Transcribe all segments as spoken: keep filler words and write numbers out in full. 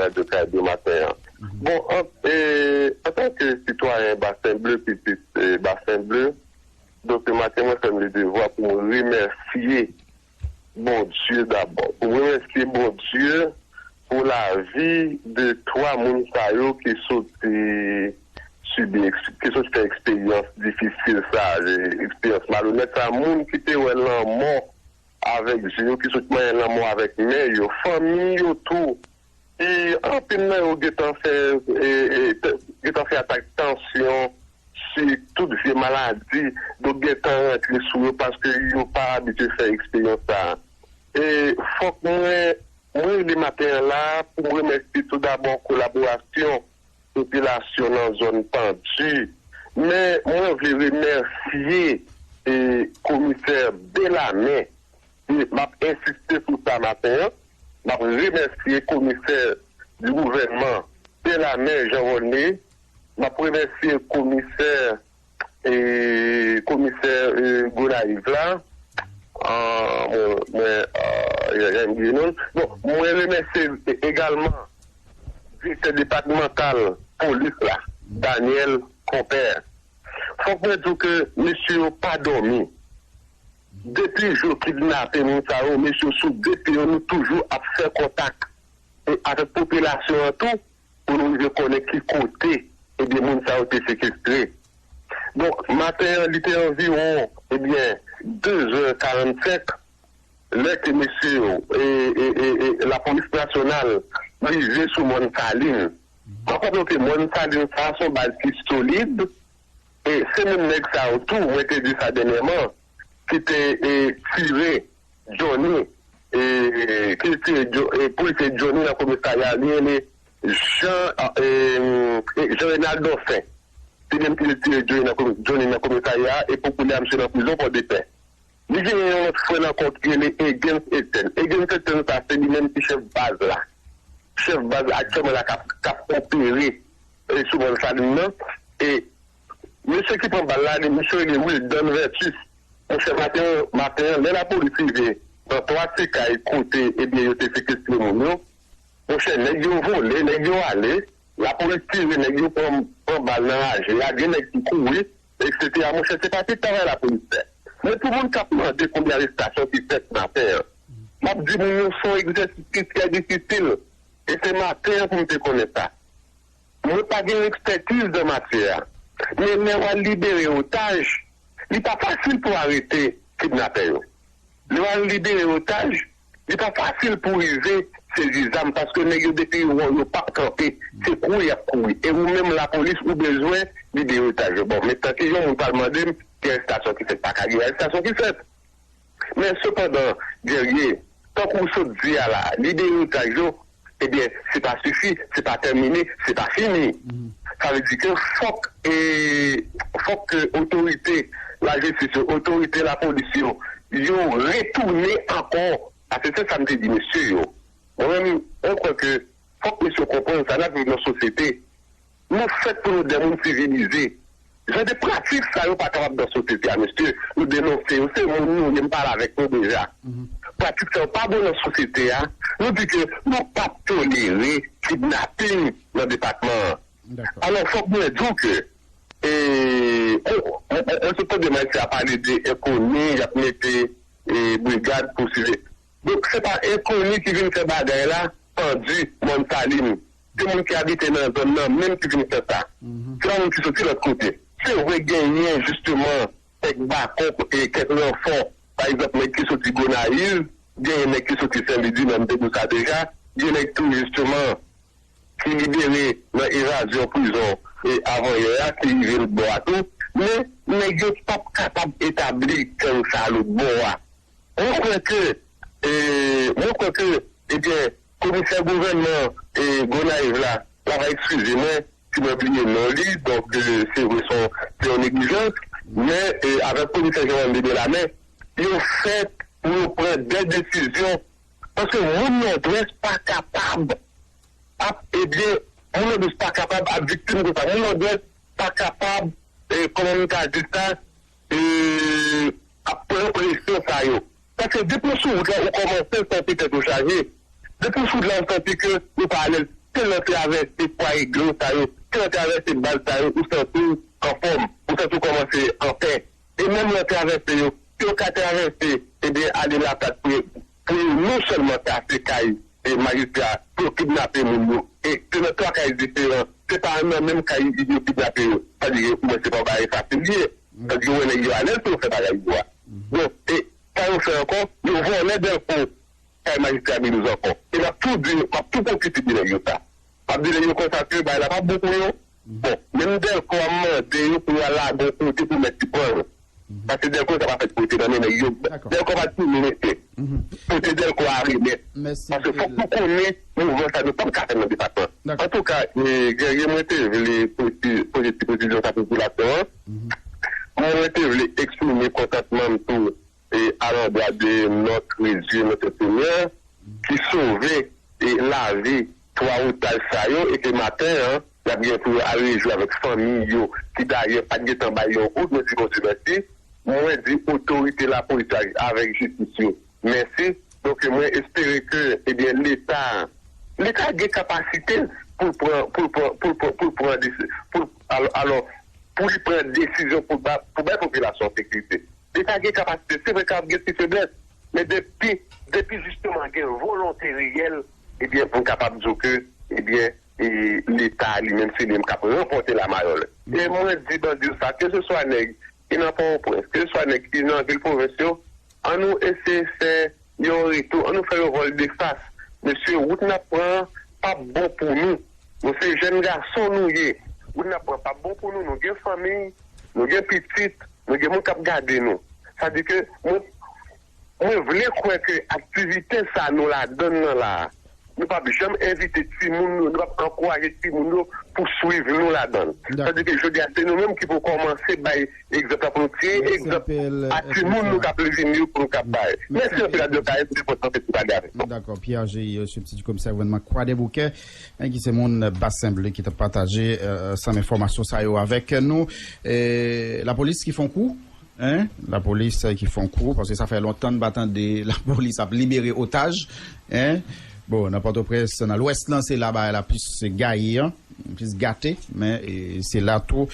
Radyo Karayib maten an. Bon, an, e, antanke sitwayen Basen Ble, pitit e, Basen Ble, donk maten mwen fè m le devwa pou mwen remèsye Bondye dabò. Pou mwen remèsye Bondye pou lavi de twa moun sa yo ki soti sibi, eks- ki soti fè eksperyans difisil sa, e, eksperyans malonèt sa, moun ki te wè lanmò avèk je yo, ki sot manyen lanmò avèk men yo, fanmi yo tou. E anpil nan yo gentan fè, e, e, t- gentan fè atak tansyon, si tout vye maladi, donk gentan rantre sou yo paske yo pa abitye fè eksperyans sa a. E fòk mwen, mwen rele maten an la pou mwen remèsye tou dabò kolaborasyon popilasyon nan zòn Pandi. Men mwen vle remèsye e, komisè Belame. E m ap ensiste sou sa maten an. M ap remèsye komisè di gouvènman Belame Jean Volney. M ap remèsye komisè e, komisè e, Gonayiv la. Ah, mwen, mwen, ah, ya, ya, m bliye non l. Bon, mwen remèsye e- egalman direktè depatmantal polis la, Daniel Compère. Fòk mwen di w ke mesye yo pa dòmi. Depi jou kidnape moun sa yo, mesye yo sou de pye yo, nou toujou ap fè kontak e avèk popilasyon an tou pou nou rive konnen ki kote, ebyen, moun sa yo te sekestre. Donk, maten an, li te anviwon, ebyen, de zè karannsenk, lè ke mesye yo, e, e, e, e, lapolis nasyonal rive sou Mòn Salin. Mwen kwè ke Mòn Salin sa a se yon baz ki solid, e se menm nèg sa yo tou, mwen te di sa dènyèman, ki te e, tire Johnny, e, ki te tire Jo- e, polisye Johnny nan komisarya, li rele Jean, e, e, Jean Renald Dorcin. Se menm ki te tire Johnny nan komi- Johnny nan komisarya, e pou kounye a, misye nan prizon Pòdepè. Li genyen yon lòt frè l ankò ki rele Egens Etienne. Egens Etienne sa, se li menm ki chèf baz la. Chèf baz aktyèlman la k ap, k ap opere e, sou Mòn Salin nan. E mesye ki pran bal la, li, mesye rele Wildan Vertus. Monchè, maten, maten an, lè lapolis rive nan twa ti kay kote, ebyen, yo te sekestre moun yo, monchè, nèg yo vole, nèg yo ale, lapolis tire, nèg yo pran, pran bal nan raje a, gen nèg ki kouri, etsetera. Monchè, se pa ti travay lapolis fè. Men pou moun k ap mande konbyen arestasyon ki fèt maten an, m ap di moun yo se yon egzèsis ki trè difisil. E se maten an pou m te konnen sa. Mwen pa gen ekspètiz nan matyè a. Men lè w al libere otaj, li pa fasil pou arete kidnapè yo. Lè w al libere otaj, li pa fasil pou rive sezi zam paske nèg yo depi yo wè w yo p ap kanpe, se kouri y ap kouri. E ou menm lapolis ou bezwen libere otaj yo. Bon, men tanke yon moun pa al mande m ki arestasyon ki fèt, pa ka gen arestasyon ki fèt. Men sepandan, Guerrier, tankou w sot di a la, libere otaj yo, ebyen, se pa sifi, se pa tèmine, se pa fini. Sa vle di ke fòk, e, fòk ke otorite lajistis yo, otorite lapolis yo, yo retounen ankò. Paske se sa m te di mesye yo. Mwen menm, mwen kwè ke fòk mesye yo konprann sa, n ap viv nan sosyete. Nou fèt pou nou de moun sivilize. Jan de pratik sa yo pa kapab nan sosyete a, mesye. Nou denonse yo. Se moun nou ye, m pale avèk nou deja. Pratik sa yo pa bon nan sosyete a. Nou di ke nou p ap tolere kidnaping nan depatman an. Alò, fòk mwen di w ke, e, on, on, on, on, on, on, de Ayisyen ap pale de enkoni, y ap mete, e, brigad pou sive. Donk, se pa enkoni ki vin fè bagay la, Pandi, Mòn Salin. Se moun ki abite nan zòn nan menm ki vin fè sa. Se pa moun ki soti lòt kote. Se vre, genyen, jisteman, kèk bakòp e kèk ranfò. Pa egzanp, nèg ki soti Gonayiv, genyen nèg ki soti Senlidi, men m te di w sa deja. Gen nèg tou, jisteman, ki libere nan evazyon prizon e avanyè a, ki rive lòt bò a tou. Men, nèg yo p ap kapab etabli gang sa a lòt bò a. Mwen kwè ke, e, mwen kwè ke, ebyen, komisè gouvènman, e, Gonayiv la, la va eskize mwen si mwen bliye non li, donk, e, se vre se yon, se yon neglijans, men, e, avèk komisè Jean André Belame, yo fèt pou yo pran de desizyon, paske moun Nòdwès pa kapab ap, ebyen, moun Nòdwès pa kapab ap viktim de sa. Moun Nòdwès pa kapab, e, kòman m ka di sa, e, ap pran presyon sa yo. Paske depi w sou wout la, ou kòmanse santi tèt ou chaje. Depi w sou wout la, ou santi ke ou pa alèz. Se lè w travèse fwaye glo sa yo, se lè w travèse baz sa yo, ou santi w anfòm, ou santi w kòmanse anpè. E menm lè w travèse yo, si w ka travèse, ebyen, ale Laplat pou, pou yo non sèlman kase kay e majistra, pou yo kidnape moun yo. E se nan twa kay diferan, se pa nan menm kay yo kidnape yo. Sa di ke ou wè se pa yon bagay fasil li ye. Sa di ke ou wè nèg yo alèz pou yo fè bagay yo a. Bon, e sa yo fè ankò, yo vòlè Dèlko kay majistra Milouz ankò. E m ap tou di, m ap tou pwofite di nèg yo sa. M ap di nèg yo konsa ke bagay la p ap bon pou yo. Bon, menm Dèlko ap mande yo pou yo al lage yon kote pou mèt li pran yo. Paske Dèlko sa pa fèt pou rete nan men nèg yo. Dèlko pa tounen mesye. Kote Dèlko a remèt. Paske fòk nou konnen mouvman sa nou p ap ka fè nan depatman. Antouka, Guerrier, mwen te vle poze ti presizyon sa pou popilasyon an. Mwen te vle eksprime kontantman m tou e alandwa de Notre Dieu, Notre Seigneur, ki sove e lavi twa otaj sa yo e ke maten an, y ap gen pou yo al rejwi avèk fanmi yo, ki dayè pa t gentan bay yon goud, mwen di Bondye mèsi. Mwen di otorite lapolis la avèk jistis yo mèsi. Donk, mwen espere ke, ebyen, Leta, Leta gen kapasite pou l pran, pou l pran, pou l pran, pou l pran desi-, pou l, alò, alò, pou li pran desizyon pou ba-, pou bay popilasyon an sekirite. Leta gen kapasite, se vre k ap gen ti feblès, men depi, depi jisteman gen volonte reyèl, ebyen, pou n kapab di w ke, ebyen, e, Leta li menm, se li menm k ap ranpòte lamayòl. E mwen di bandi yo sa, ke se swa nèg ki nan Pòtoprens, ke se swa nèg ki nan vil pwovens yo, an nou eseye fè yon retou, an nou fè yon vòl de fas. Mesye, wout n ap pran an p ap bon pou nou. Nou se jèn gason nou ye. Wout n ap pran p ap bon pou nou. Nou gen fanmi, nou gen pitit, nou gen moun k ap gade nou. Sa di ke mwen, mwen vle kwè ke aktivite sa nou ladann nan la a, nou p ap janm envite timoun nou, nou p ap ankouraje timoun yo pou swiv nou ladann. Sa di ke jodi a, se nou menm ki pou kòmanse bay egzanp la pou nou tiye egzanp a timoun nou k ap vini yo pou nou kab bay. Mèsi anpil, Radyo Karen, se te kontan fè ti pale avèk nou. Dakò, Pierre Géry, sibstitu komisè gouvènman Kwadèboukè, en, ki se moun Basen Ble ki t ap pataje ansanm enfòmasyon sa yo avèk nou. E, lapolis ki fè yon kou, en, lapolis ki fè yon kou, paske sa fè lontan n pa tande lapolis ap libere otaj, en. Bon, nan Pòtoprens, nan Lwès lan, se la bagay la plis gaye an, plis gate, men, e, se la tou,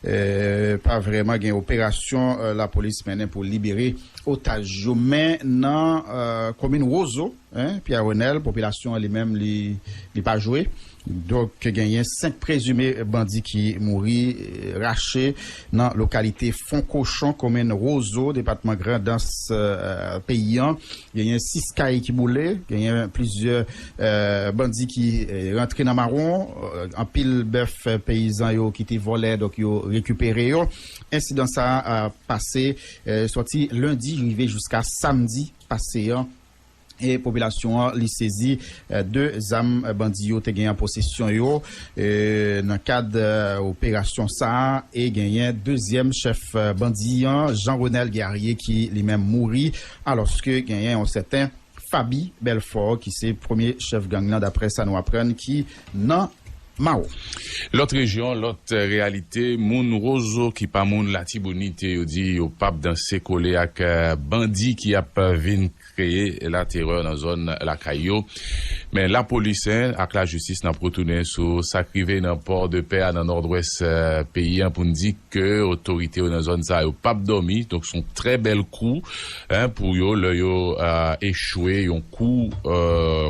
e, pa vrèman gen operasyon, e, lapolis mennen pou libere otaj yo. Men nan, e, komin Wozo, en, Pierre Renel, popilasyon an li menm, li, li pa jwe. Donk, genyen senk prezime bandi ki mouri, e, rache nan lokalite Fon Kochon, komin Wozo, depatman Grandans, e, peyi an. Genyen sis kay ki boule, genyen plizyè, e, bandi ki, e, rantre nan mawon, e, anpil bèf, e, peyizan yo ki te vòlè, donk yo rekipere yo. Ensidan sa a, a pase, e, sòti lendi rive jiska samdi pase an. E popilasyon an, li sezi, e, de zam, e, bandi yo te gen an posesyon yo, e, nan kad, e, operasyon sa a, e genyen dezyèm chèf, e, bandi an, Jean Renel Guerrier, ki li menm mouri, alòske genyen yon sèten Faby Belfort, ki se premye chèf gang lan, daprè sa nou aprann, ki nan mawon. Lòt rejyon, lòt, e, reyalite, moun Wozo ki pa moun Latibonit, yo di yo p ap danse kole ak, e, bandi ki ap vin kreye laterè nan zòn lakay yo. Men lapolis, en, ak lajistis, n ap retounen sou sa k rive nan Pòdepè a, nan nòdwès, e, peyi an, pou n di ke otorite yo nan zòn sa yo p ap dòmi. Donk, se yon trè bèl kou, en, pou yo, lè yo, e, echwe yon kou, e,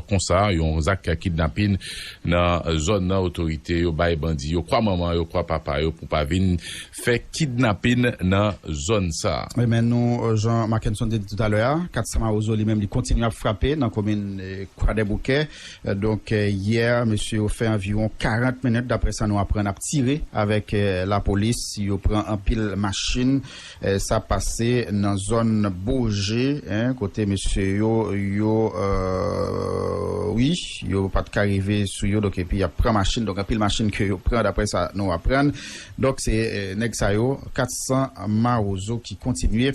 konsa, yon zak kidnapin nan zòn nan. Otorite yo bay bandi yo kwa manman yo, kwa papa yo, pou pa vin fè kidnapin nan zòn sa a. Wi, men nou, e, jan Mackenson te di toutalè a, kat san Mawozo li menm, li kontinye ap frape nan komin, e, Kwadèboukè. E, donk, e, yè, mesye yo fè anviwon karant minit, daprè sa nou aprann, ap tire avèk, e, lapolis. Yo pran anpil machin. E, sa pase nan zòn Boje, en, kote mesye yo, yo, e, wi, yo pa t ka rive sou yo, donk, epi y ap pran machin, donk, anpil machin ke yo pran, daprè sa nou aprann. Donk, se, e, nèg sa yo, kat san Mawozo ki kontinye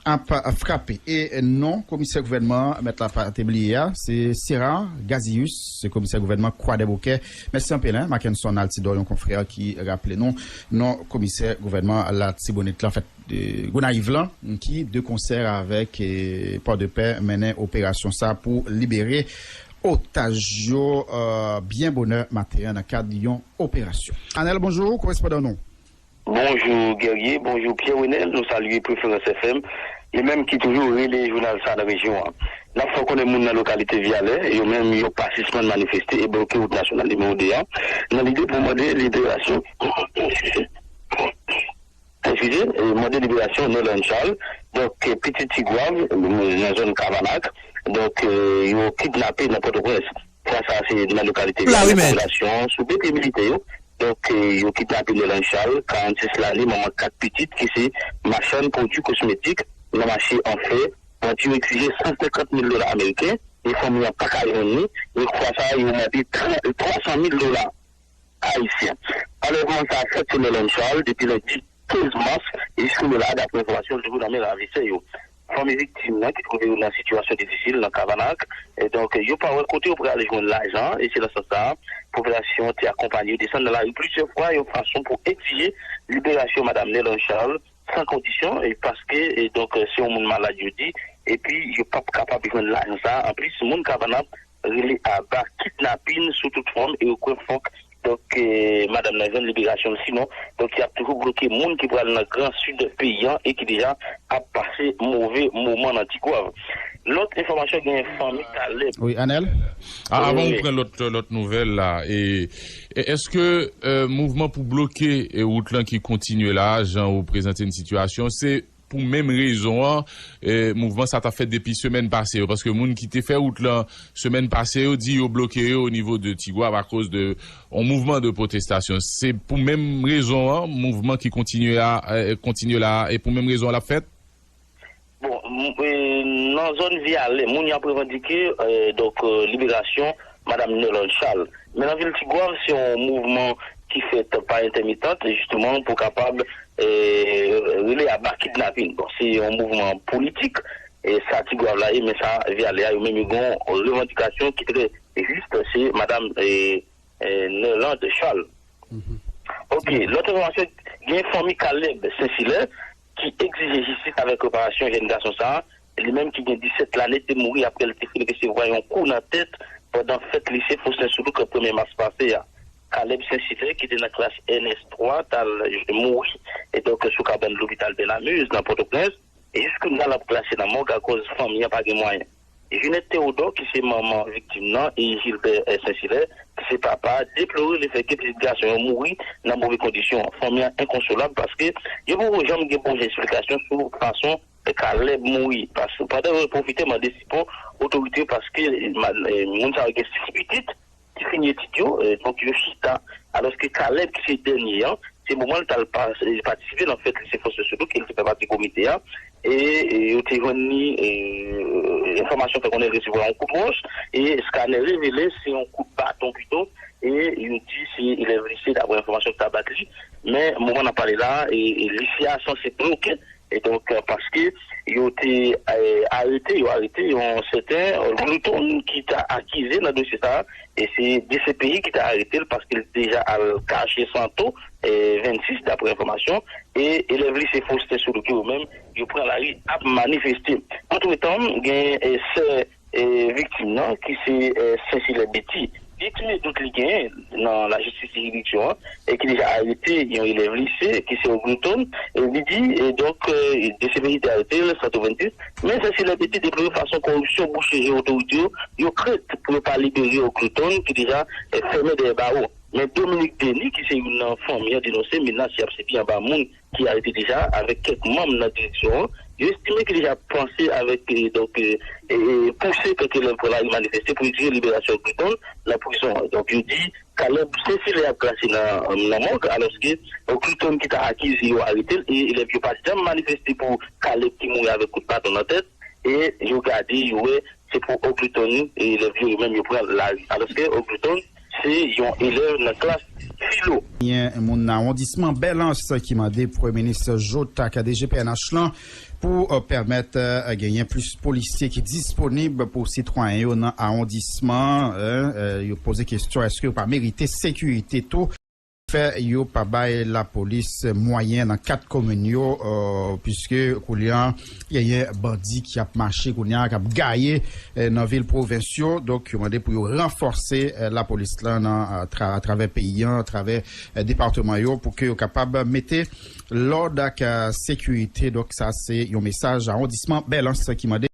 ap frape. E non komisè gouvènman an, mèt la pa te bliye a, se Sera Gazius, se komisè gouvènman Kwadèboukè. Mèsi anpil, en, Mackenson Altidor, yon konfrè ki raple nou non komisè gouvènman Latibonit lan, fèt, e, Gonayiv lan, ki de konsè avèk, e, Pòdepè mennen operasyon sa pou libere otaj yo, euh, byen bonè maten an nan kad yon operasyon. Anèl, bonjou, korespondan nou. Bonjou Guerrier, bonjou Pierre Renel, nou salye Preferans F M, li menm ki toujou rele jounal sa nan rejyon an. N ap fè w konnen moun nan lokalite Vyalè, yo menm yo pa sispann manifeste e bloke wout nasyonal nimewo de a, nan lide pou mande liberasyon, eskize, e mande liberasyon Nerlande Charles, donk, e, pitit Tigwav, nan zòn Kavanak, donk, e, yo kidnape nan Pòtoprens. Sa, sa se nan lokalite Larimè. Popilasyon sou de pye militè yo. Donk, e, yo kidnape Nerlande Charles, karannsis lane, manman kat pitit, ki se machann pwodui kosmetik nan mache Anfè. Bandi yo egzije san senkant mil dola ameriken, e fanmi an pa ka jwenn li. E fwa sa a, yo mande twa san mil dola ayisyen. Anlèvman sa a fèt sou Nerlande Charles depi lendi kenz mas, e jiskounye la, daprè enfòmasyon, l toujou nan men ravisè yo. Fanmi viktim nan, ki twouve yo nan sitiyasyon difisil nan Kavanak, e donk, yo pa wè kote yo pral jwenn lajan, e se nan sans sa a, popilasyon an te akonpanye yo desann nan lari plizyè fwa, yon fason pou egzije liberasyon madam Nerlande Charles san kondisyon, e paske, e donk, se yon moun malad, yo di, epi yo p ap kapab jwenn lajan sa a. Anplis, moun Kavanak rele aba kidnapin sou tout fòm, e yo kwè fòk, donk, e, madanm nan jwenn liberasyon l, sinon, donk, y ap toujou bloke moun ki pral nan gran sid peyi an e ki deja ap pase move moman nan Tigwav. Lòt enfòmasyon, gen fanmi Kalèb. Wi, Anèl? A, avan ou pran lòt, lòt nouvèl la, e, e èske, e, mouvman pou bloke, e, wout lan ki kontinye la, jan ou prezante n sitiyasyon, se pou menm rezon an, e, mouvman sa t ap fèt depi semèn pase yo, paske moun ki te fè wout lan semèn pase yo di yo bloke yo o nivo de Tigwav akoz de yon mouvman de pwotestasyon. Se pou menm rezon an, mouvman ki kontinye a, e, kontinye la, e pou menm rezon an l ap fèt? Bon, m- e, nan zòn Vyalè, moun y ap revandike, e, donk, e, liberasyon madanm Nerlande Charles. Men nan vil Tigwav, se yon mouvman ki fèt pa entèmitan, jisteman, pou kapab, e, rele aba kidnapin. Bon, se yon mouvman politik, e sa Tigwav la ye, men sa Vyalè a, yo menm yo gen yon revandikasyon ki trè jis, se madanm, e, e, Nerlande Charles. Ok, lòt enfòmasyon, gen fanmi Kalèb Sensilè ki egzije jistis avèk reparasyon jèn gason sa a, li menm ki gen disèt lane, te mouri apre l te fin resevwa yon kou nan tèt pandan fèt lise Faustin Soulouque premye mas pase a. Kalèb Sensilè, ki te nan klas N S twa, t al mouri, e donk, sou kabann lopital Bènamez, nan Pòtoprens. E jiskounye a, l ap glase nan mòg akoz fanmi an pa gen mwayen. Jeanette Théodore, ki se manman viktim nan, e Gilbert, e, Sensilè, ki se papa, deplore lefètke pitit gason yo mouri nan move kondisyon. Fanmi an enkonsolab paske yo poko janm gen bon jan esplikasyon sou fason Kalèb mouri. Paske pandan yo pwofite mande sipò otorite yo paske, e, ma- e, moun sa yo gen sis pitit, ki fini etid yo, e, donk yo chita. Alòske Kalèb, ki se dènye an, se moman l t al pa- e, patisipe nan fèt lise Faustin Soulouque, ke l te fè pati komite a, e, e yo te jwenn li, e, enfòmasyon fè konnen l resevwa yon kout wòch, e eskanè revele se yon kout baton pito, e yo di se elèv lise, daprè enfòmasyon ki ta bat li. Men, moman n ap pale la a, e, e lise a sanse bloke, e donk, e, paske yo te, e, arete, yo arete yon sèten, e, Glouton ki ta akize nan dosye sa a, e se D C P I ki ta arete l paske l deja al kache Santo, e, vennsis, daprè enfòmasyon, e elèv lise Faustin Soulouque yo menm, yo pran lari ap manifeste. Antretan, gen, e, sè, e, viktim nan, ki se, e, Sensilè Betty. Li eksprime dout li genyen nan lajistis jiridiksyon an, e ki deja arete yon elèv lise, ki se Ogleton, e li di, e donk, e, D C P I te arete l, Santo vennsis, men Sensilè Betty deplore fason kòripsyon bouche je otorite yo, yo krent pou yo pa libere Ogleton, ki deja, e, fèmen dèyè bawo. Men Dominique Denis, ki se youn nan fanmi an, denonse menas y ap sibi anba moun ki arete deja avèk kèk manm nan direksyon an. Yo estime ke deja panse avèk, e, donk, e, e, e pouse kèk elèv pran lari manifeste pou egzije liberasyon Ogleton nan prizon an. Donk, yo di Kalèb Sensilè ap glase nan, nan mòg, alòske Ogleton ki ta akize yo arete l, e elèv yo pa t janm manifeste pou Kalèb ki mouri avèk kout baton nan tèt, e yo gade, yo wè, se pou Ogleton, e elèv yo, yo menm yo pran lari. Alòske Ogleton, se yon elèv nan klas filo. Gen moun nan awondisman Bèlans ki mande Premye Minis Joe Tack, D G P N H lan, pou, e, pèmèt, e, genyen plis polisye ki disponib pou sitwayen yo nan awondisman an. E, e, yo poze kesyon, èske yo pa merite sekirite tou? fè yo pa bay lapolis mwayen nan kat komin yo, piske kounye a genyen bandi ki ap mache kounye a, k ap gaye nan vil pwovens yo. Donk, yo mande pou yo ranfòse lapolis la nan atravè peyi an, atravè depatman yo, pou ke yo kapab mete lòd ak sekirite. Donk, sa se yon mesaj awondisman Bèlans ki mande